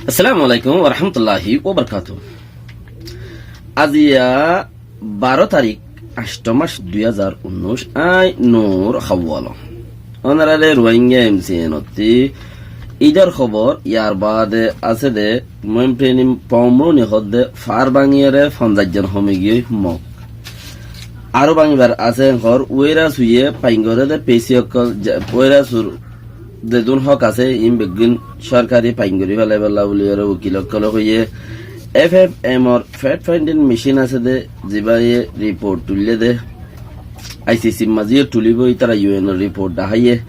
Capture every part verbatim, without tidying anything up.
Assalamu alaikum warahmatulláhi wabarakátuhu. Aziya baró tarík, añcthó mac, dui házar unnúic, añí Nur Hawwalo. Ónorare Ruáingga M C N ottú Ídor hóbor, yar baade asé de Moim Prenim Poumruni hoódde fár báñgiyóre fonzaic zon homi giyói Mok. Aró báñgibar asé hoór, Uéra Suye fain goré de pesi ókkol, ja-, Uéra Sur zedún hók asé, iín beggún sórkari fain gorí félaibolla buliyóre ukil ókkole hoiyé. F F M or fact finding machine asé de, zibáye report tuillé de, I C C r mazé yó tulibóu, ítara U N or report daháiye.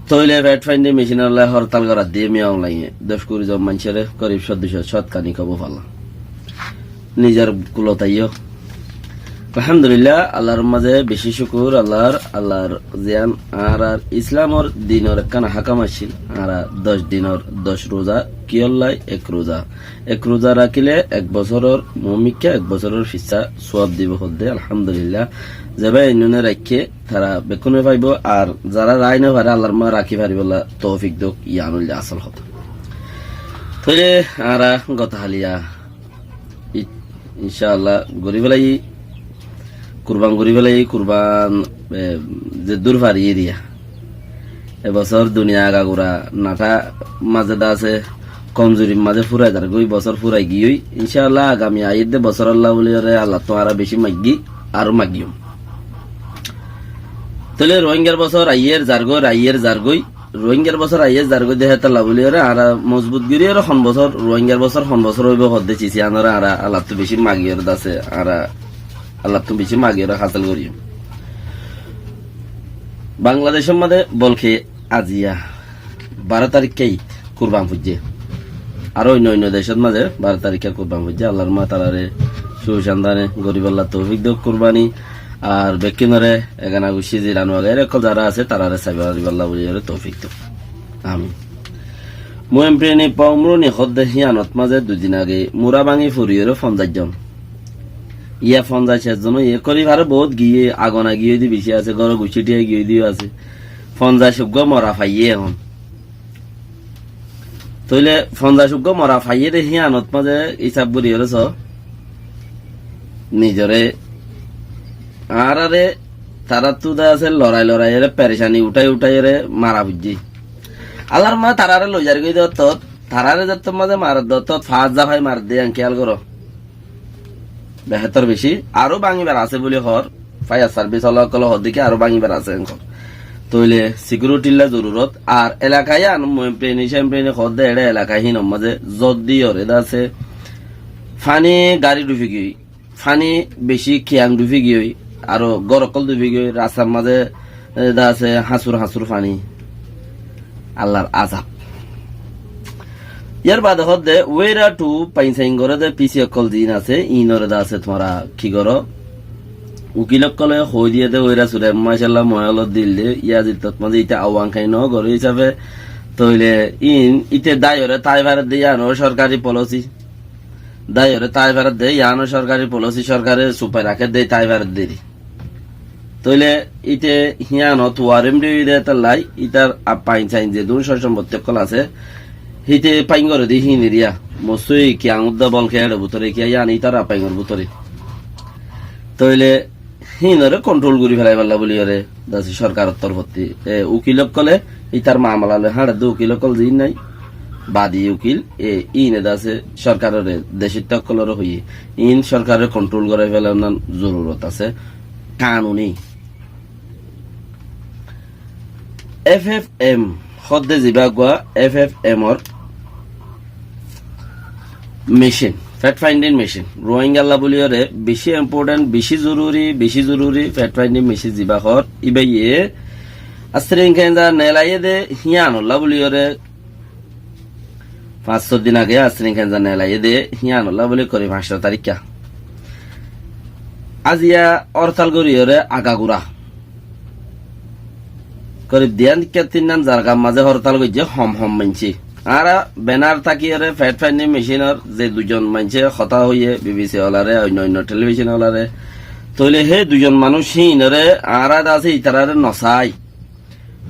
Tóile fact finding machine olla hortal gorat diyé Miyaung Lainge. Doc kuri zon maincóre, korib sóddo cót cót kaní kóbou falla. Nizor kulot aiyó. Alhamdulillah, Allar mazé beci cúkur, Allar, Allar ziyán añárar Islamor dinor ekkán hákam accíl, añára doc dinor doc ruza, kiyólla ek ruza. Ek ruza rakíle ek bosóror muúmikká, ek bosóror fissá suwab dibou hoódde, alhamdulillah. Zebá einúne raikké, tara bekkúne faibóu, ar zará rai nofaré, Allar mazé rakí faribólla toufik douk, yián óilde asól hotá. Tóile añára gotahaliya Id, incáalla, gorí félaiyi, kurban gorí félaiyi, kurban, e, zeddúr fari eriya. E bosór duniya agagura nathá mazé de asé, komzurir mazé furai zargói, bosór furai giyói. Incáalla, agami aiyér de bosórolla buliyóre Allattú añára beci maiggi, aró maigiyum. Tóile Ruáingar bosór aiyér zargói, aiyér zargói. Ruáingar bosór aiyér zargói de hétolla buliyóre añára mozbut goríyore hon bosór, Ruáingar bosór hon bosór óibou hoódde cis iánore añára Allattú beci magiyóre de asé, añára Allattú beci magiyóre hásil goríyum. Bangladecór mazé bolke aziya baró taríkka Id, kurban foijjé. Aró oinno oinno decót mazé baró taríkka kurban foijjé. Allar mazé tarare cúcandane goríbolla toufik douk kurbani. Ar bekkúnore egana guccí ziran wagaira ókkol zará asé, tarare saiba faribólla buliyóre toufik douk. Amin. Moim Prenim Poumruni hoódde híyanot mazé dui din age mura báñgi foriyóre fonzaic zon. Iya fonzaic ek zon óiye, korib aró boóut giyé, agona giyói de beci asé, góror guccí thiya giyói de yó asé. Fonzaic uggúa mora faiyé ehón. Tóile fonzaic uggúa mora faiyé de híyanot mazé hísab goríyore soó. Nizoré, añáráre, taráttu de asé lorai loraiyóre, perecani uthái uthái ore mara foijjé. Allar mazé taráre loizargói de ottót, taráre zettót mazé marer de ottót, fañs zafai marer de yián kéyal goró. Behétor beci, aró báñgibar asé buli hoór, fire service ola ókkole hoódde ki aró báñgibar asé enkor. Tóile security lla zorurot, ar elaka yián Moim Prenim, Cem Prenim hoódde eçé elaka hínor mazé zot diyóre de asé, faní gari dhufi giyói, faní beci kiyang dhufi giyói, aró gór ókkol dhufi giyói, rastar mazé, e, de asé hañsur hañsur faní. Allar azab. Yar baade hoódde, Uéra thu fain sain goré de pisi ókkol ziín asé, iínore de asé tuáñra ki goró? Ukil ókkole hoói diyé de Uéra Sure, macállah, moói olot dil de, yá zittot mazé íte awang kain no goré hísafe, tóile iín íte dáiyore tái faredde yíano córkari polósi. Dáiyore tái faredde yíano córkari polósi, córkare supai rakédde tái faredde ri. Tóile íte híyanot warim diyói de hétolla, ítar a fain sain zedún sói sombotti ókkol asé, híte fain goré de híin eriya. Mossúi kiyang udda bol ke eçe bútore kiya yían ítar a fainor bútore. Tóile híinore kontrol gorí felaibálla buliyóre de asé córkaror torfottí, e, ukil ókkole ítar mamala loi háñçedde ukil ókkol ziín nái, badi ukil, e, iíne de asé córkarore, decitta ókkolore hoiyé, iín córkarore kontrol gorí felaibar zorurot asé, kanuni. F F M hoódde zibá uggúa F F M or mecin, fact finding mecin. Ruáingalla buliyóre beci important, beci zoruri, beci zoruri fact finding mecin zibá hoór. Íbaye Astring Kenza nelaiyé de híyanolla buliyóre fañs só din age Astring Kenza nelaiyé de híyanolla buli kori fañs só taríkka. Aziya hortal goríyore agagura korib diyan ikká tinnan zargar mazé hortal goijjé hom hom maincé. Añára benar tákiyóre fact finding mecinor ze duizon maincé hotá hoiyé, B B C olare, oinno oinno telebicon olare, tóile hé duizon manúic híinore añára de asé ítarare nosai.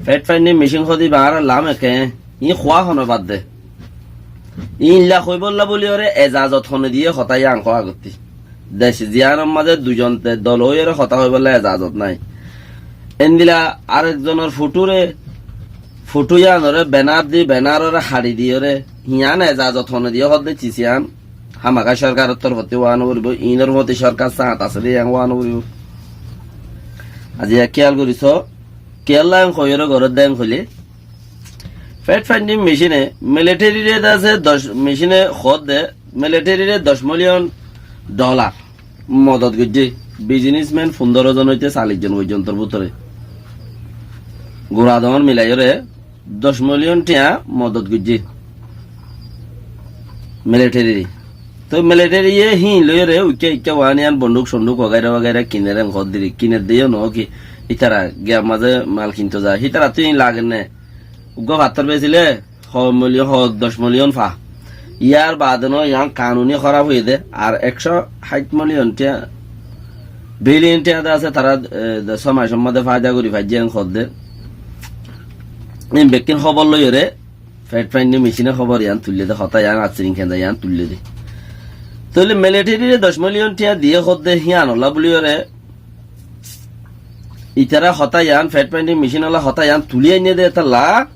Fact finding mecin hoóde íba añárar lam eké, iín huá hone bad de. Ílla hoibólla buli óre ezazot hone diye hotá yían hoó agottí. Dec ziyánor mazé duizon de-, dol ói óre hotá hoibólla ezazot nái. Endila arekzonor future, futu yíanoré benar di, benar óre haçi di óre, yían ezazot hone diye hoó de cis yían. Hámaka sorkaror torfottí wá no foribó, inor foti sorkar sañt asé de yían wá no foribó. Aijja kiyal gorí só, kiyólla en hoiyóre gorédde en hoilé, fact finding machine e military re de asé doc, machine e hoódde military re doc million dollar modot goijjé, businessman fundoro zon óite callic zon foijjontor bútore. Gura dóñr milaiyóre doc million thiañ modot goijjé military re. Toi military ye híin loiyóre uikká uikká wán yían bonduk sonduk wagaira wagaira kiner en hoódde, kiner de yó noó ki, ítara giyar mazé mal kinto za, hítarattú híin lager né. Uggúa fattór besilé ho million, ho doc million fa. Yar baade no, yían kanuni hóraf óiye de, ar ekcó háit million thiañ, billion thiañ de asé, tará, e, de só maicor mazé faida gorí faijjé en hoódde. Ín bekkín hóbor loiyóre, fact finding machine e hóbor yían tuillé dé, hotá yían, asín kenza yían tuillé dé. Tóile military re doc million thiañ diyé hoódde, híanolla buliyóre, itará hotá yían, fact finding machine olla hotá yían tulí ainné dé, etálla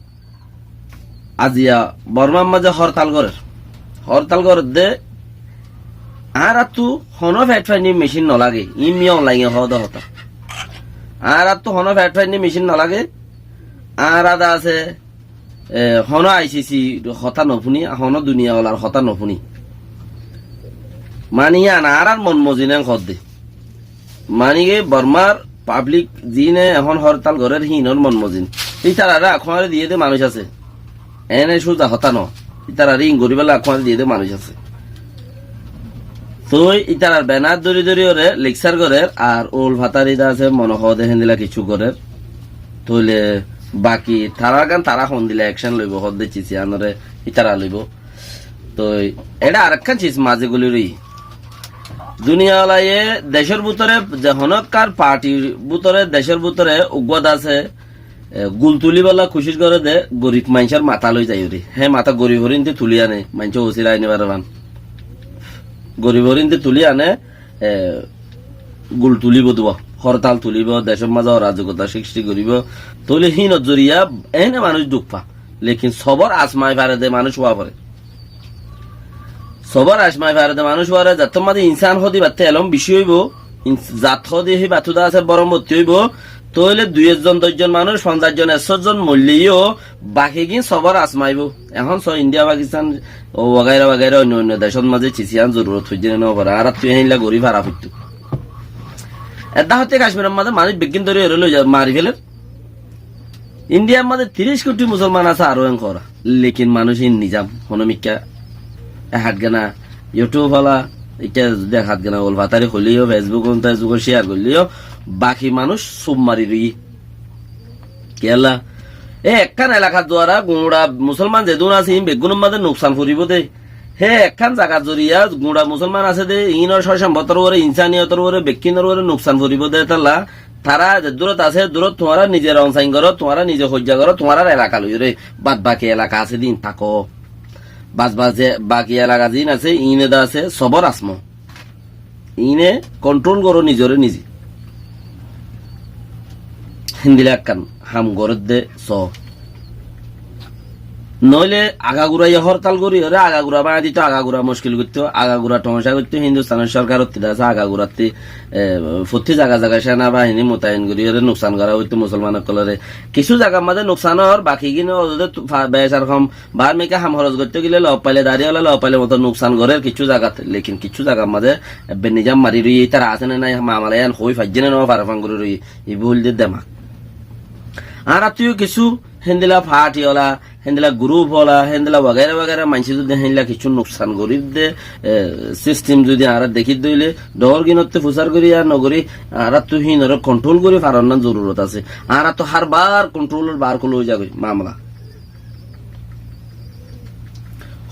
aijja Bormar mazé hórtal gorér. Hórtal gorédde, añáráttu honó fact finding machine nolage, ín Min Aung Hlaing e hoóde hotá. Añáráttu honó fact finding machine nolage, añára de asé, e, honó I C C hotá nofúni, honó duniya olar hotá nofúni. Mani yían añárar mon mozin en hoódde. Mani ki Bormar public zine ehón hórtal gorér híinor mon mozin. Ítararé akuáñre diyé dé manúic asé. Ene cúza hotá noó. Ítararé ín goríbolla akuáñre diyé dé manúic asé. Toi ítarar benar dóri dóri óre lekcár gorér, ar ul fatari de asé mone hoó de héndilla kiccú gorér. Tóile baki tarár gán tará hondilla ekcán loibó, hoódde cis yíanoré ítara loibó. Toi eçé arekkán cis mazé goli roiyé. Duniya olaye decór bútore, ze honókkar partir bútore, decór bútore uggúa de asé, e, gul tulíbolla kucíc goré de gorib maincór matá loi zaiyóre. Hé matá goribor ínte tulí ané, maincé osila aini bare fán. Goribor ínte tulí ané, e, gul tulíbo duwa, hórtal tulíbo, decór mazé orazogota srísti goríbo. Tóile híinor zoriya ene manúic duk fa. Lekin sobor asmai fare de manúic ówa fore. Sobor asmai fare de manúic ówa fore, zettót mazé insán hoó de íbattú elóm bicí óibo, ins-, zat hoó de híbattú de asé boromottí óibo, tóile dui ekzon, doc zon manúic, fonzaic zon, ekcó zon moilleyó, bakigín sobor asmaibó. Ehón só Indiya, Pakistan, o wagaira wagaira oinno oinno decót mazé cis yían zorurot foijjé né no fore, añáráttu héinla gorí fara foittó. Edda hoté Kacmiror mazé manúic beggín dóri óre loi za, mari féler. Indiyar mazé tiríc kuthi musolman asé aró en hoóra. Lekin manúic ín nizam, honó mikká e hát gana YouTube ola, ikká zodi ek hát gana ul fatari hoileyó, Facebook, Facebook share goilleyó, baki manúic sub mari roiyé. Kiyólla? E ekkán elakat duara guñça musolman zedún asé, ín beggúnor mazé nuksan foribó dé. Hé ekkán zagat zoriya guñça musolman asé dé, ínor cócambotor uore, insaniyotor uore, bekkínor uore nuksan foribó dé, etálla tará ze durot asé, durot tuáñra nize ron sain goró, tuáñra nize hoijja goró, tuáñrar elaka loiyóre, bad baki elaka asé dé ín táko. Bas bas ze baki elaka ziín asé, íne de asé sobor asmo. Íne kontrol goró nizoré nize. Héndilla ekkán ham gorédde só. Noóile agaguraye hórtal goríyoré agagura bañdito, agagura muckil goittó, agagura thoóñca goittó, Hindustanor sorkarottí de asé agagurattí, e, fottí zaga zaga sena bahini mutayin goríyoré nuksan gorá óito musolman ókkoloré. Kissú zagar mazé nuksan ór, bakigín ó zodi tu-, fa-, becar hom Baár mikká ham horos goittó gile lof faile, dari ola lof faile moto nuksan gorér kissú zagat, lekin kissú zagar mazé ebbe nizam mari roiyé, ítara asé né nai, mamala yían hoi faijjé né no fare fán gorí roiyé, ibá óilde demak. Añárattú yó kissú héndilla party ola, héndilla group ola, héndilla wagaira wagaira maincé zodi héndilla kissú nuksan gorídde, e, system zodi añára dekídde óile, dhoóñr gínottú fusár gorí ar nogorí, añárattú híinoré control gorí faronnán zorurot asé. Añárattú hár bar controlor bar kúla ói zagói mamala.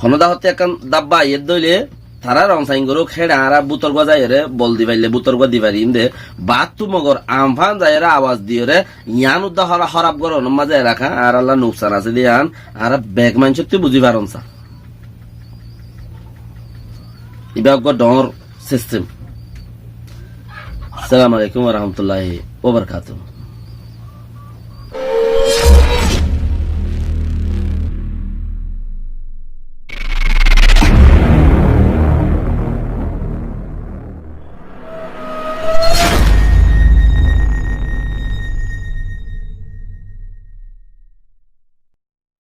Honó dahottí ekkán dabba aiyér dóile, tará ron sain gorók, héçe añára bútor gúa zaiyóre, bol di faille bútor gúa di farim dé, baattú mogor Amphan zaiyóre, abas diyóre, yián udda hóra-, hóraf gorónor mazé elaka, añárálla nuksan asé dé yián, añára bek maincóttu buzí faron sa. Ibá uggúa dhoóñr sistem. Assalamu alaikum wa rahmatullahi wa barakatuhu.